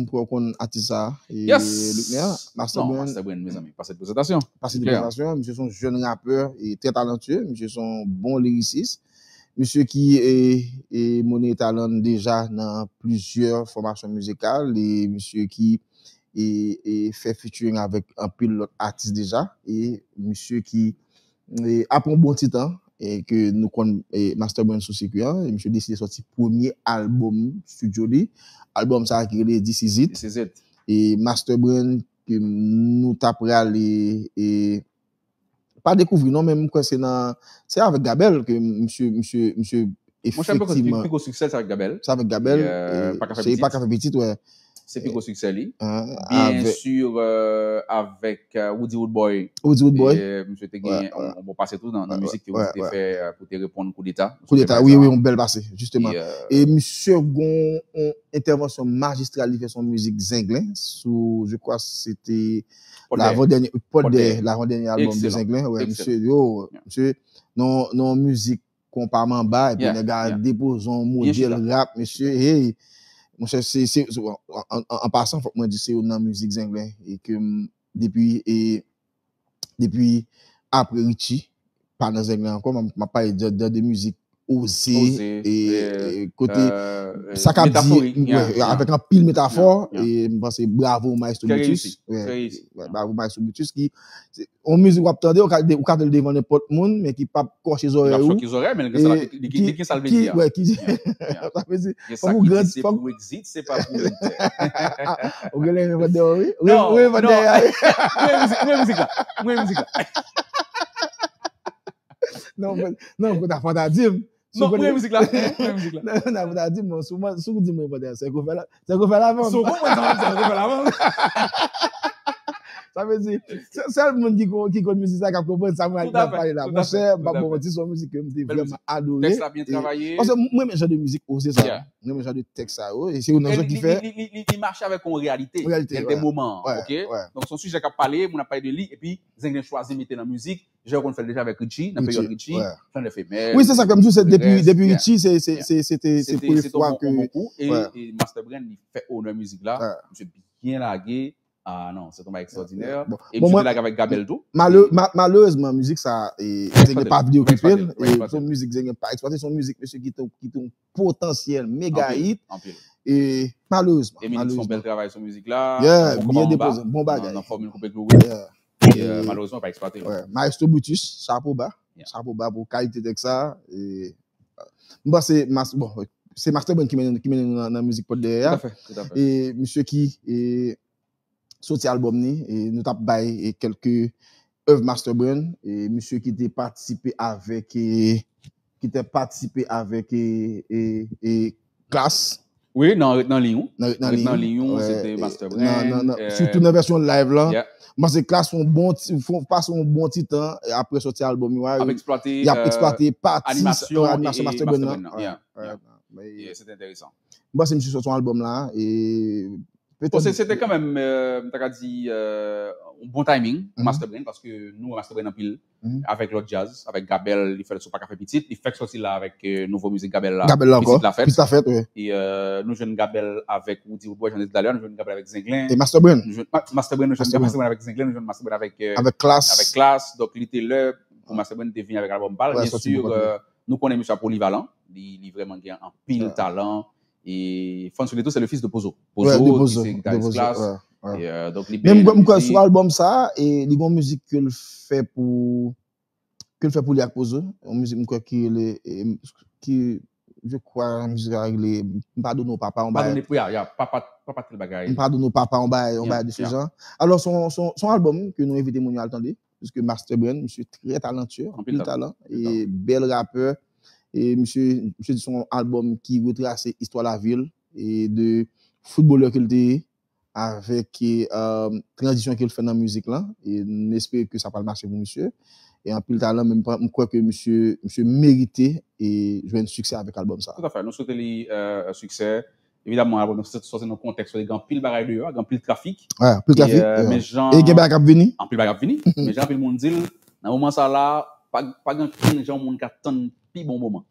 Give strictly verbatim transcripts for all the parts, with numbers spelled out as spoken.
Pou w konn atis sa, e, Yes! Luckner, Master Non, Brand, Master Brand, mezanmi, pase l prezentasyon. pase de Luckner. Prezentasyon. Misye se yon jèn rapè, e trè talantyè. Misye se yon bon lirisis. Misye ki e, e montre talan deja nan plizyè fòmasyon mizikal. E misye ki e, e fè featuring avèk anpil lòt atis deja. E misye ki e, apre yon bon ti tan, e ke nou konn e, Master Brand sou sikwi an, e misye deside sòti premye albòm studio li. Albòm sa a ki rele This Is It. This is it. E Master Brand ke nou ta prale e, pa dekouvri non, men m kwè se nan se avèk Gabel ke misye misye misye Mon chè, m poko di efektivman pi gwo siksè l se avèk Gabel. Se avèk Gabel. E, euh, pa ka fè Se pitit. Pa ka fè pitit, wè. Se pi gwo siksè li. Hein, Bien avèk- sûr, euh, avèk euh, Roody Roodboy. Roody Roodboy. E, euh, misye te gen Ouais, on, on bon pase tou nan, nan ouais, mizik ke ouais, Roody te ouais. Fè euh, pou te reponn koudeta. Koudeta, wi, wi, yon bèl pase, jisteman. E, euh, E misye gon yon entèvansyon majistral li fè sou yon mizik Zenglen, sou, je crois, se te Pòdèyè. Lavan dènye, Pòdèyè, Pòdèyè. Lavan dènye albòm de Excellent. Zenglen. Wè, Excellent. Misye, yo, Yeah. Misye, non, non, mizik konpa manba, epi Yeah, nèg la yeah. depoze yon Byen modèl chita. Rap, mesye, hey, monchè, se, se, se, an, an, an pasan, fòk mwen di, se youn nan mizik Zenglen, e ke m, depi, e, depi apre Richie, pa nan Zenglen ankò, m, m ap pale de, de, de mizik oze, Oze, e, euh, e, kote, euh, sa k ap di, metaforik, wè, yeah, yeah. Avèk anpil metafò, Yeah, yeah. E m panse bravo Maestro Trè Brutus. reyisi, Wè, trè reyisi. Wè, bravo Maestro Brutus, ki, se, yon mizik w ap tande, ou ka, ou ka tande devan nenpòt moun, men ki p ap kòche Li zòrèy ap ou. choke zòrèy, men li E gen sa, li, li, ki, li gen sa l vle ki, di a. wè, ki, Yeah, yeah. Sa vle di, Gen fòk sa ou ki grand, di se fòk pou exit, se pa pou enter. Ou gen lè yon vande wi. Ou Non, gen vande non. a wi. Mwen mizik, mwen mizik la. Mwen mizik la. Non, mwen, non, mwen ta fò ta di m. Si Non, w konnen- mwen mizik la. Mwen mizik la. Non, non, mwen ta di m, non, si w, si w di mwen vande a, se kou fè la, se kou fè la vòm. Si w konprann sa, se kou fè la vòm. Sa vle di, se- sèl moun ki kon- ki konn mizik sa k ap konprann sa mwen Tout à ap fait, pale la. tout à Monchè, fait, m pa tout à bon fait. Manti, se yon mizik ke m te Bèl vrèman mizik. adore. Tèks la byen E, travaye. Paske mwen renmen jan de mizik oze sa. Yeah. Mwen renmen jan de tèks sa yo. E se yon nan E zon li, ki fè. Li, li, li, li mache avèk yon reyalite. Reyalite, Gen wè. de moman, Wè, ok? Wè. Donk, se yon sijè k ap pale, moun ap pale de li, epi Zenglen chwazi mete nan mizik, jan yo konn fè l deja avèk Richie, nan peryòd Richie, Wè. Flannè Femèl, Wi, se sa ke m di, se depi, Rès, depi yeah. Richie, se, se, Yeah. se, se te, se Se te- premye se te fwa yon ke. bon kou, e, Wè. E Master Brand, li fè onè mizik la, Wè. Misye byen lage, ah non, se yon bagay ekstraòdinè. Bon, E bon, misye mwen- te lage avèk Gabel tou. Malè- ma- malerezman, mizik sa, e, Zenglen pa vle okipe l. Exploite, E exploite. Se yon mizik Zenglen pa eksplwate, se yon mizik, mesye, ki te, ki te yon potansyèl mega Anpil, hit. Anpil. E malerezman, Emily fè yon malerezman. Bèl travay sou mizik la. Yeah, Bon, byen kòman depoze, anba, bon nan- bagay. Nan fòmil koupe klou. Yeah. E, euh, malerezman, pa eksplwate. Wè, Maestro Brutus, chapo ba. Yeah. Chapo ba pou kalite tèks sa. E, m panse, mas- bon, se Master Brand ki mennen ki mennen nou nan, nan mizik pòt dèyè a. Tout à fait, tout à fait. E misye ki e, soti albòm ni, e nou t ap bay e, kèlke èv Master Brand, e misye ki te patisipe avèk e, ki te patisipe avèk e, e, e Klass. Wi, nan Ret nan liy ou. Nan Ret nan Ret liy nan ou. Liy ou, Wè, se te e, Master nan- Brand, nan- nan- euh, Sitou nan vèsyon live la. Yeah. M panse Klass fè yon bon ti, fè- pase yon bon ti tan e, apre soti albòm yo a. Ap Yo- eksplwate, Y ap euh, eksplwate pati animasyon euh, e- animasyon e Master Brand Master nan. Brand nan. Yeah, Wè, yeah. Wè. Yeah, se te enteresan. M panse misye soti yon albòm la. E Bon, se se te kanmenm, euh, m ta ka di, euh, yon bon timing pou Mhm. Master Brand, paske nou wè Master Brand anpil Mhm. avèk lòt djaz, avèk Gabel, li fè l sou Pa Ka Fè Pitit, li fèk sòti la avèk euh, nouvo mizik Gabel la, Gabel la ankò. Pitit La Fèt. Pitit La Fèt, wi. E euh, nou jwenn Gabel avèk Woody Woodboy, jan nou te di talè, nou jwenn Gabel avèk Zenglen. E Master Brand. Nou jwenn Ma- Master Brand, nou jwenn Master Master Brand. Brand avèk Zenglen, nou jwenn Master Brand avèk euh, Avèk Klass. Avèk Klass, donk li te lè pou Master Brand te vini avèk albòm pa l. Wè, Byen sòti sûr, pou kòt li. Euh, nou konnen misye ap polivalan, li, li vrèman gen anpil Wè. Talan. E Fann Soleto, se le fils de Pozo. Wè, de Pozo, Pozo, ki se de gitaris Pozo, Klass. wè, wè. E, euh, donk li Men m byen kwè- m kwè mizik. Sou albòm sa, e li gon mizik ke l fè pou ke l fè pou li ak Pozo, yon mizik m kwè ki rele e, ki je crois mizik la rele M Padone w papa, yon bagay. Padone, ya, ya, papa, papa tel bagay. M Padone w papa, yon bagay, yon Yeah, bagay de ce yeah. Genre. Alò se yon- se yon- se yon albòm ke nou envite moun yo al tande, puisque Master Brand, misye trè talantyè, Anpil anpil talan, talan, anpil e bèl rapè, e misye misye di se yon albòm ki retrase istwa lavi l e de foutbolè ke l te ye, avèk e, euh, tranzisyon ke l fè nan mizik lan, e n espere ke sa pral mache pou misye. E anpil talan, men m pa- m kwè ke misye misye merite e jwenn siksè avèk albòm sa. Tout à fait. Nou swete li euh, siksè. Evidamman, albòm nan sòti nan kontèks kote gen anpil bagay deyò, gen anpil trafik. Wè, anpil trafik. E, euh, Wè. Men jan E gen bagay k ap vini. Anpil bagay ap vini. Men jan anpil moun di l, nan moman sa la, pa, pa gen ankenn jan moun ka tann pi bon moman.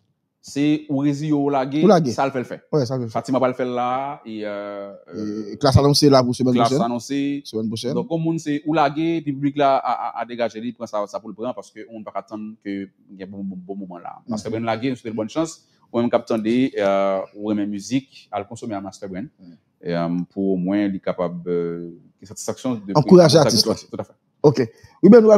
Se ou reziye w, ou lage, Ou lage. Sa l fè l fè. Wè, sa l fè. Fatima pral fè l la, e, euh, E, Klass anonse la pou semèn Klass pwochèn. Anonse. Semèn pwochèn. Donk, yon moun se ou lage, epi piblik la a, a, a degaje li, pran sa, sa pou l pran, paske yon moun pa ka tann ke gen bon, bon, bon moman la. Master Brand lage, nou swete l bòn chans. Ou menm k ap tande, euh, ou renmen mizik, al konsome a Master Brand. E, euh, pou omwen li kapab euh, gen satisfaksyon de Ankouraje atis la. Tout à fait. Ok. Ruben, nou